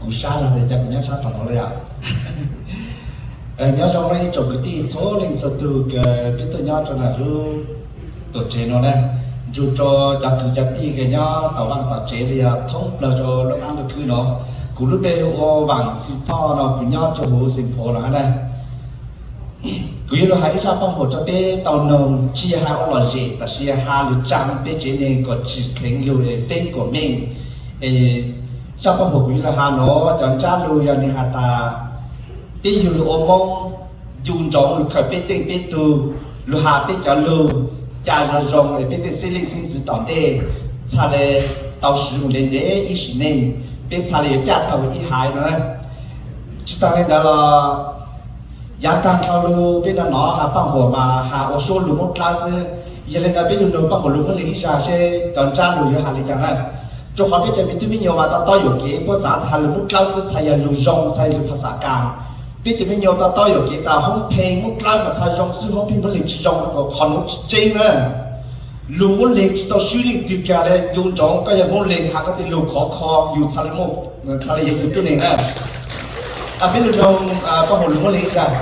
Kuv sab zog tias cas kuv nyob sab tom no li yom. Nyob zoo ib tsoom kwv tij txhua leej txhua tug kws peb tuaj nyob rau ntawm lub tuam tsev no na, nrug rau cov kwv cov tij kws nyob tom vaj tom tsev li yog thoob plawg rau lub qab ntuj khwb no. Kuv lub npe hu ua Vam Txwj Thoj no, kuv nyob rau huv Xeem Phuv no na. Kuv yuav lug has ib zaj paj huam rau peb tau noog, tsis yog has ua lom zem tab sis has lug tsaa peb tsev neeg kom tsim dleev lug es feeb kom meej. Zaj paj huam kuv yuav lug has no, cov ntsab lug yog nwg has tas peb yug lug ua Moob, ncu ntsoov lug khaws peb teej peb tug, lug has peb cov lug ca zoo zoo es peb tej xeeb leej xeeb ntxwv tom ntej txhaj le tau swv mus ntev ntev ib sim neej, peb txhaj le yuav caj tau ib haiv no na. Tsis taag le ntawd los yav taag nrho lug peb no nov has paj huam mas has ua suab lug Moob Dlawb xwb. Yog le ntawd peb lug nug paj huam lug Moob Leeg ib zag seb cov ntsab lug yuav has le caag na. Rua qhov peb cov me tub me nyuam mas to taub yuam kev, puab xaav tas has lug Moob Dlawb xwb txhad yog lug zoo, txhad yog lug phas xas kas. Peb cov me nyuam to taub yuam kev tas hoob pheej Moob Dlawb mas txhad zoo xwb, hoob pheej Moob Leeg tsis zoo, qhov nuav tsis tseeb na. Lug Moob Leeg tsis tau swb leej twg kag le, ncu ntsoov koj yog Moob Leeg has koj tej lug khov kho yug txhad le, txhad le yug tug tub neeg na. Peb lug noog paj huam lug Moob Leeg ib zag.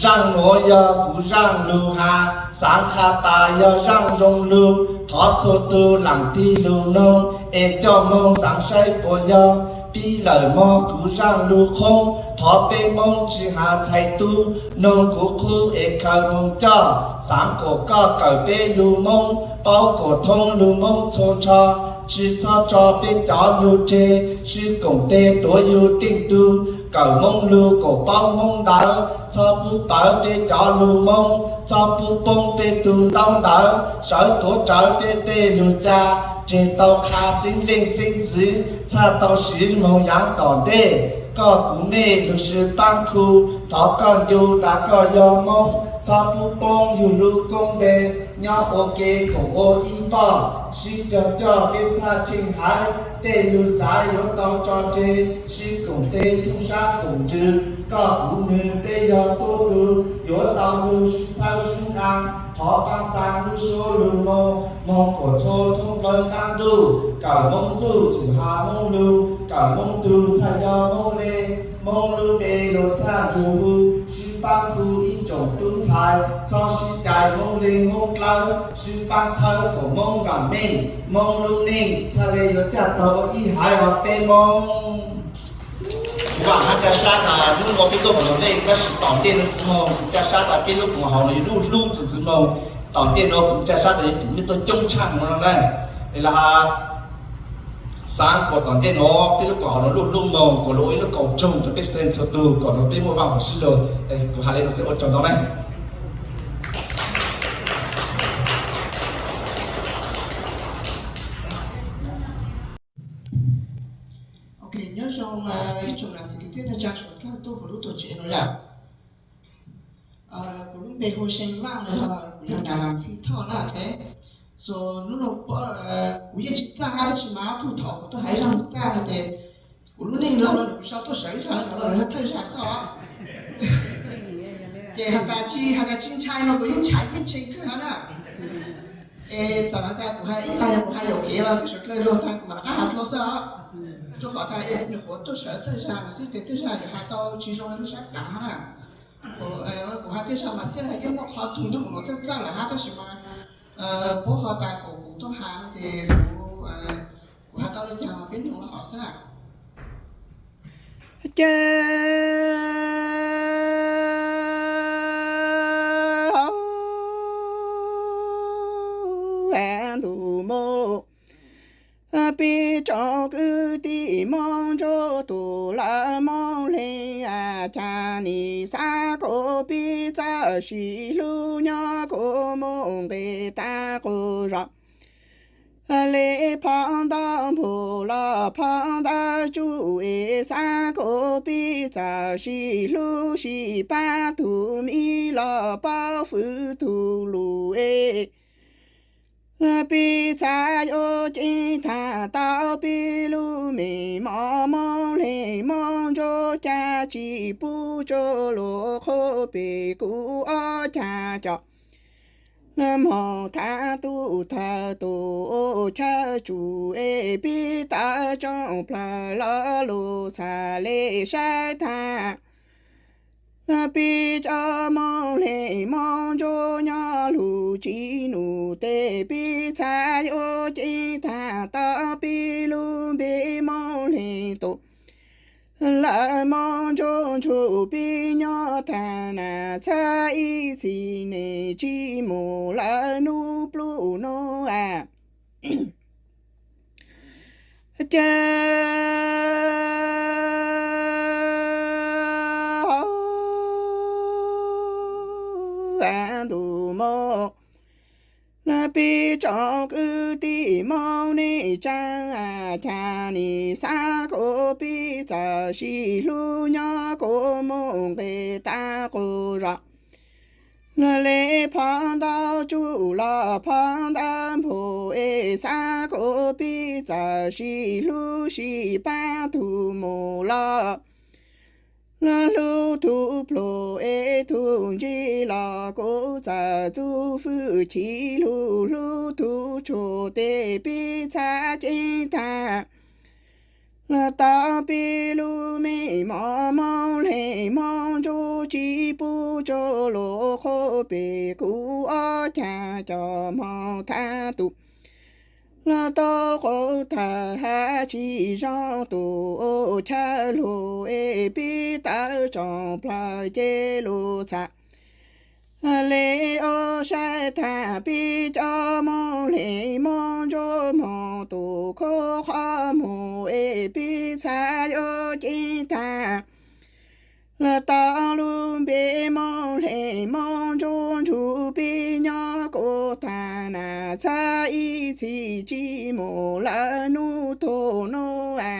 Zaaj nuav yog kuv zaaj lug has, xaav qha tas yog zaaj zoo lug, thov txhua tug laam tig lug noog, es coj moog xaav saib puas yog. Pib lawm mog kuv zaaj lug qhoob, thov peb Moob tsis has txhais tub, noog kuv qhuab es khaws moog coj, xaav kom koj kawm peb lug Moob, paub kom thoob lug Moob txhua nrho, tsis txhob tso peb cov lug tseg, sib koom tes tuav yug teej tug, kawm Moob lug kom paub Moob ntawv, txhob pub pawv peb cov lug Moob, txhob pub poob peb tug ntaub ntawv, sawv tuav rawv peb tej lug ca, tseg tau qha xeeb leej xeeb ntxwv, txhaj tau siv moog yaav tom ntej. Koj kuv mej lug sib paab khu, thov koj ncu tas koj yog Moob, txhob pub poob yug lub koob npe, nyob ua ke koom ua ib npoj, sib cog coj peb txhaj tsheej haiv, tej lug xaiv yuav tau tso tseg, sib koom tes thooj sab koom ntsws, koj kuv nwg peb yog tuab tug, yuav tau lug sib txhawb sib nqaa, thov paab xaa lub suab lug moog, moog kuas txhua thoob plawg qaab ntuj, kawm Moob txuj txhum has Moob lug, kawm Moob tug txhaj yog Moob le, Moob lub npe luag txhaj nrug hu, sib paab khu ib tsoom tub ntxhais, txhob sib cais Moob Leeg Moob Dlawb, sib paab txhawb kom Moob vaam meej, Moob lub neej txhaj le yuav caj tau ib haiv os peb Moob. Kuv vaam hab ca sab tas hnub no peb tuaj mus lug ntej, tab sis tom ntej no txiv moog kuv ca sab tas peb lub koom haum no yuav lub hlub txug txiv moog. Tom ntej no kuv ca sab tas yuav pum mej tuaj coob tshaaj no na. Es lawv has xaav kuas tom ntej no peb lub koom haum no lub hlub moog kuas lug ua ib lub kaum tsoog rau peb txhua tug kom peb muaj vaaj huam sib lug. Kuv has le no xwb ua tsaug ntau na. Ok, nyob zoo ib tsoom nam txiv kwv tij neej tsa suav dlawg tuaj huv lub tuam tsev no yom. Kuv lub npe hu See Vaaj no yog kuv yog nam Ntxhi Thoj na. So hnub no kuv yeej tsis txawj hab tab sis mas ob tug thaum kuv tuaj hais zaj txaj no ces kuv lub neej laug no kuv sau tuaj sawv ib zag no los yog thawj zag xwb os. Ces has tas tsis, has tas tsis ntshai no kuv yeej ntshai yeej tshee kawg na. Es txawm has tas kuv has ib zag yog kuv has yuam kev los kuv sawv dlawg luag tas kuv mam rov qab has dlua xwb os. Rua qhov tas es nyuam qhuav tuaj sawv thawj zag no xwb ces thawj zag yuav has tau tsis zoo li lub sab xaav hab na. Kuv has thawj zag mas thiaj li yeej muaj qhov tug nug nuav txawj txawj lawm hab tab sis mas puab ho tas kom kuv tuaj has no ces kuv has tau li cas mas peb noog hov xwb na. Ces ntuj moog, peb tsoom kwv tij Moob Ntsuab Tus lawv Moob Leeg, cas nim xav kom peb txawj sib hlub nyob kuv moog nqis tag quas zos. Le phov ntau npug los phov ntau tsuj es xav kom peb txawj sib hlub sib pab, tug me los paub fwm tug lug es peb txhaj yuav ceev tag tau peb lub meej mom. Moob Leeg Moob Ntsuab, cas tsis pub tsuj lug qhuab pem kuv ob cag cos. Moog thaab tub thawj tus ua chaw tsum es pib tawm tsoom plawg los lug txhaj le saib thaab. Pib cov moog leej moog ntsuab nyob lug tsis num tes pib txhaj yuav ceeb thaab tau pib lub npe moog leej tus. Lawv moog ntsuab ntsuab pib nyob thaab nas txhaj ib txhis neej tsis mus lawm nub pluj nub a. Ces ntuj moog, pib tsoom kwv tij moog neej tsaa, cas nim xav kuas pib txawm sib hlub nyob kuas moog nqe tav quas zos. Le phov ntau tsuj los phov ntau npua es xav kuas pib txawm sib hlub sib pab tug mus los. Hlub tug pluag es tug ntsig los kuv txawm txuj fwj chim lug hlub tug tshua tes pib txhaj ceeb thaab. Tau pib lub me mob moog leej moog ntsuab tsis pub tsuj lug qhuab pem kuv ob cag cov moog thaab tug. Tub quas thawj hab tsis zoo tus ua chaw lug es pib tawm tsoom plawg ces lug txhaj le ua saib thaab pib cov moog leej moog ntsuab moog tus khuv qhov moog es pib txhaj yuav ceeb thaab. Tau lub npe moog leej moog ntsuab ntsuab pib nyob kuas thaab nas txhaj ib txhis tsis mus lawm nub tug nub a.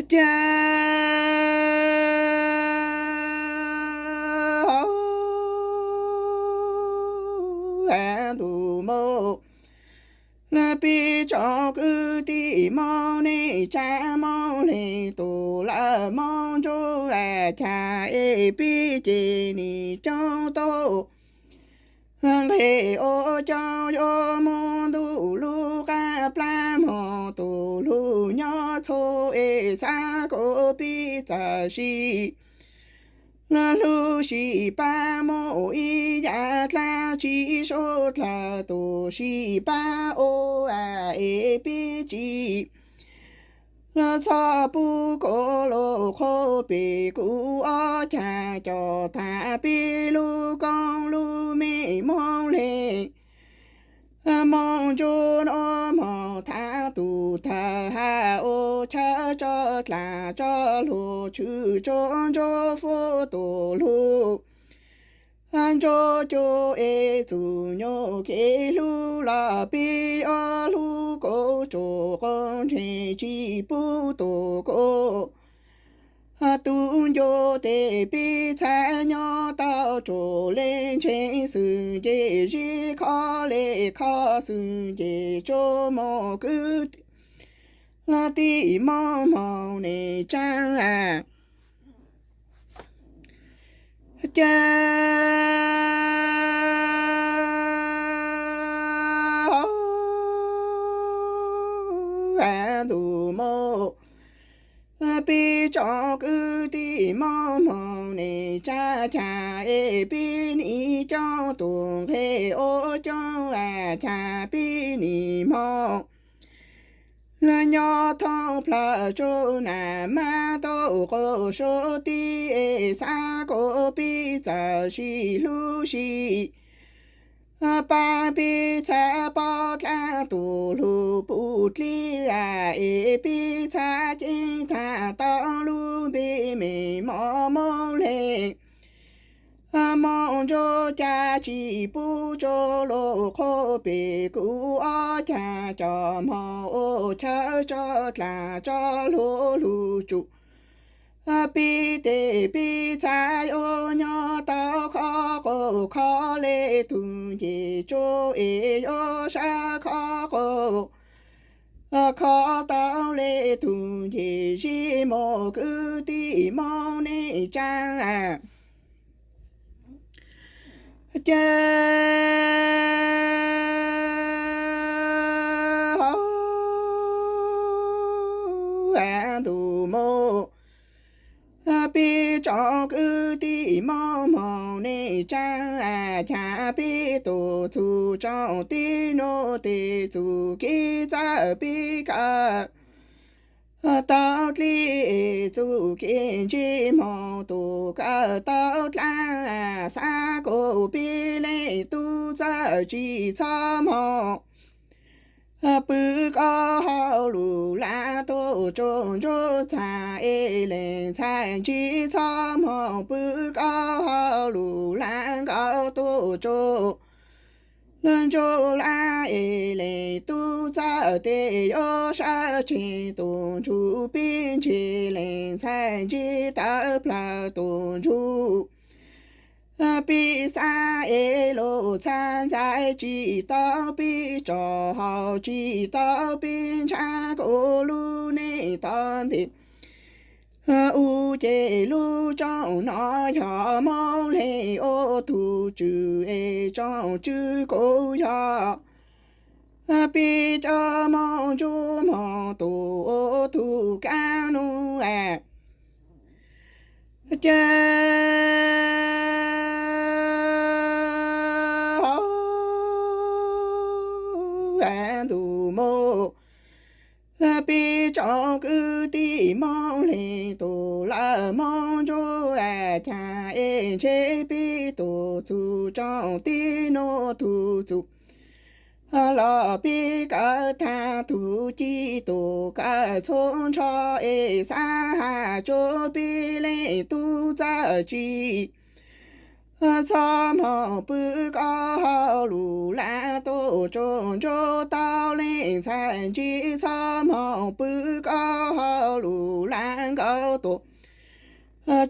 Ces ntuj moog, pib tsoom kwv tij moog neej tsaa moog leej tus lawm moog ntsuab a cas es pib ces nim coob tug. Nqe ua coob yuav moog ntuj lub qab plab moog tus lug nyob txhua es xav kuas pib txawm sib hlub sib pab moog ib yam dlaab tsi sub dlawg tus sib pab ua es pib tsis txhob pub kuv lug qhuab pem kuv ob cag cov thaab pib lub koob lub meej moog leej moog ntsuab nuav moog thaab tug thawj hab ua chaw tso dlaag tso lug tshwm tsuag ntsuab fuab tus lug ntsuab cuag es txug nyuas kev hlub los pib ob hlub kuv tsuas quas ntseeg tsis pub tus kuv tub ncu tes pib txhaj nyob tau tsuas le ntseeg xwb nce zib khob le khob xwb nce tsuas moog kwv tij moog moog neej tsaa a. Ces ntuj moog, pib tsoom kwv tij moog moog neej tsaa cas es pib nim coob tug nqe ua coob a cas pib nim moog nyob thoob plawg tsuj nam mab tub quas suav tij es xav kuas pib txawm sib hlub sib pab pib txhaj paub dlaab tus lug puj dlib a es pib txhaj ceeb thaab tau lub npe meej moog moog leej moog ntsuab cas tsis pub tsuj lug qhuab pem kuv ob cag cov moog ua chaw tso dlaag tso lug lug tsuj pib tes pib txhaj yuav nyob tau khob quas khob le tug nce tsuag es yuav sab khob quas khob tau le tug nce zib moog kwv tij moog neej tsaa a. Ces hauv ntuj mus, peb tsoom kwv tij Hmoob mog nej tsav, cas peb tuaj txug tsoom teb nuav tes txuj kev txawj peb kawm tau dleb, txuj kev ntse mog tuaj kawm tau dlaab, xav kom peb leej tub txawj tsis txhob mog pw kaub hauv lug laab tuaj tsuj ntsuag txag, es leej ntxhais ntse txhob mog pw kaub hauv lug laab nkaum tuaj tsuj ntsuag laab, es leej tub txawj tes yuav sawv tsees tuaj ntsuj peb ntse, leej ntxhais ntse tawv plawg tuaj ntsuj peb xab, es lub txhab ntxhais tsis tau peb tso hauv, tsis tau peb ntshaw kuv lub neej tog ntev. Ua ces lub tsoom no yog Moob Leeg ua tug tswv, es tsoom tswv kuj yog peb cov Moob Ntsuab mog tuaj ua tug kab nub. Ces hauv ntuj mus, peb tsoom kwv tij Moob Leeg tuaj lawm Moob Ntsuab, cas es ntshe peb tuaj txug tsoom teb nuav tug txug los peb kawm tag tug ci tuaj kawm txhua ntsho, es xav has tsua peb leej tub txawj tsis txhob mog pw kaub hauv lug laab tuaj tsuj ntsuag tau, leej ntxhais ntse txhob mog pw kaub hauv lug laab nkaum tuaj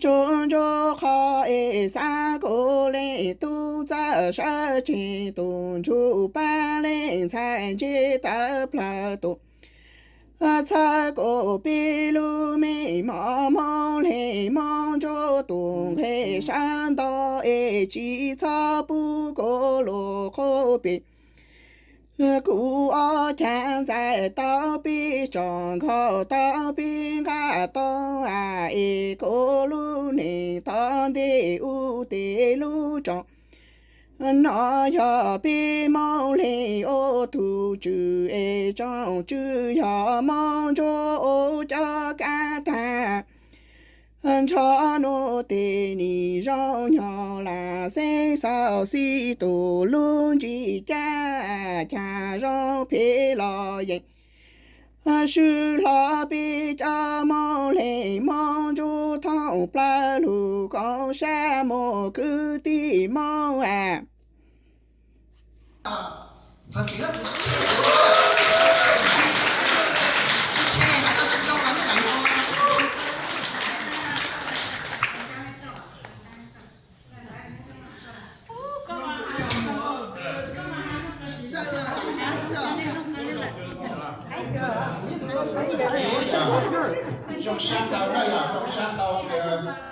tsuj ntsuag qhov, es xav kom leej tub txawj sawv tsees tuaj ntsuj pab, leej ntxhais ntse tawv plawg tuaj txhawb kom peb lub meej mog Moob Leeg Moob Ntsuab tuaj nqeg sab nto, es tsis txhob pub kuv lub qhov pes. Kuv ob cag ntxais tau peb tso, nkhaus tau peb nqaj tau, es kuv lub neej tog ntev ua tes lub tsoom no yog peb Moob Leeg ua tug tswv, es tsoom tswv yog Moob Ntsuab ua cov kab tag nrho nuav tes nim zoo nyob lam xeeb xaus xib tug lub ntsig cab, cas zoo phem los yeej swb hlo peb cov Moob Leeg Moob Ntsuab thoob plawg lug koom sab mus kwv tij Moob. Zoo sab ntau na yog, zoo sab ntau tias